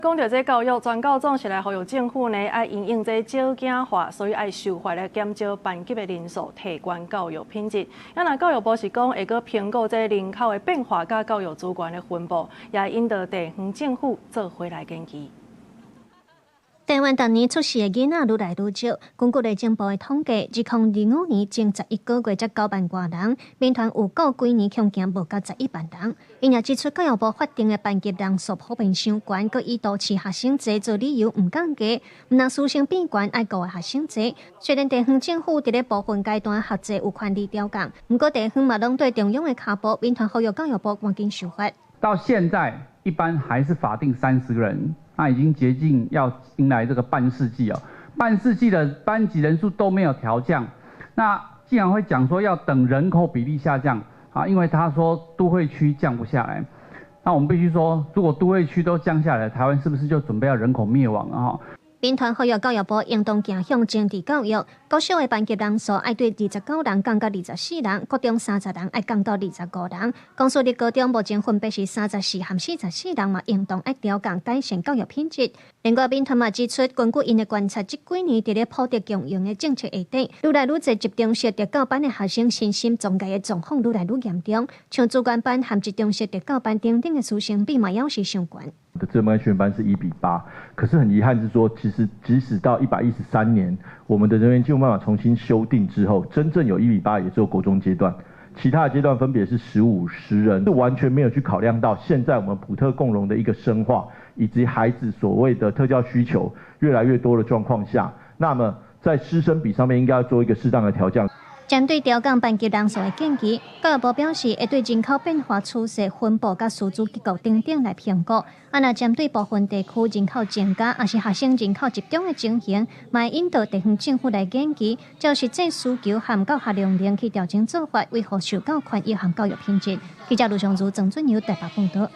講著這教育，全教總是來呼籲政府呢，愛因應這少子化，所以愛修法來減少班級的人數，提懸教育品質。啊，若教育部是講會閣評估這人口的變化佮教育資源的分布，也引導地方政府做伙來研究。台灣逐年出世的囡仔愈來愈少，根據內政部的統計，2025年前11個月才9萬外人，民團有過幾年恐驚無夠11萬人。𪜶也指出，教育部法定的班級人數普遍傷懸，閣以都市學生濟做理由毋降低，毋但師生比懸愛顧的學生濟。雖然地方政府佇咧部分階段學制有權利調降，毋過地方嘛攏綴中央的跤步，民團呼籲教育部趕緊修法。到現在，一般還是法定30個人。那已經接近要迎來這個半世紀哦，半世紀的班級人數都沒有調降，那竟然會講說要等人口比例下降啊，因為他說都會區降不下來，那我們必須說，如果都會區都降下來，台灣是不是就準備要人口滅亡了哈？民團呼籲教育部應當走向精緻教育，國小的班級人數愛對29人降到24人，國中30人愛降到25人。公私立高中目前分別是34和44人嘛，應當愛調降改善教育品質。另外，民團嘛指出，根據𪜶的觀察，這幾年佇咧普特共融的政策下底，愈來愈濟集中式特教班的學生身心障礙的狀況愈來愈嚴重，像資源班和集中式特教班等等的師生比嘛，猶是傷懸。的資源訓練班是1比8，可是很遺憾是說，其實即使到113年，我們的人員進入辦法重新修訂之後，真正有1比8也只有國中階段，其他的階段分別是15、10人，是完全沒有去考量到現在我們普特共融的一個深化，以及孩子所謂的特教需求越來越多的狀況下，那麼在師生比上面應該要做一個適當的調降。針對調降班級人數的建議，教育部表示會對人口變化趨勢分布佮師資結構等等來評估。啊，若針對部分地區人口增加，抑是學生人口集中的情形，嘛會引導地方政府來研究，照實際需求和教學量能去調整做法，維護受教權益和教育品質。記者盧尚如、曾俊友台北報導。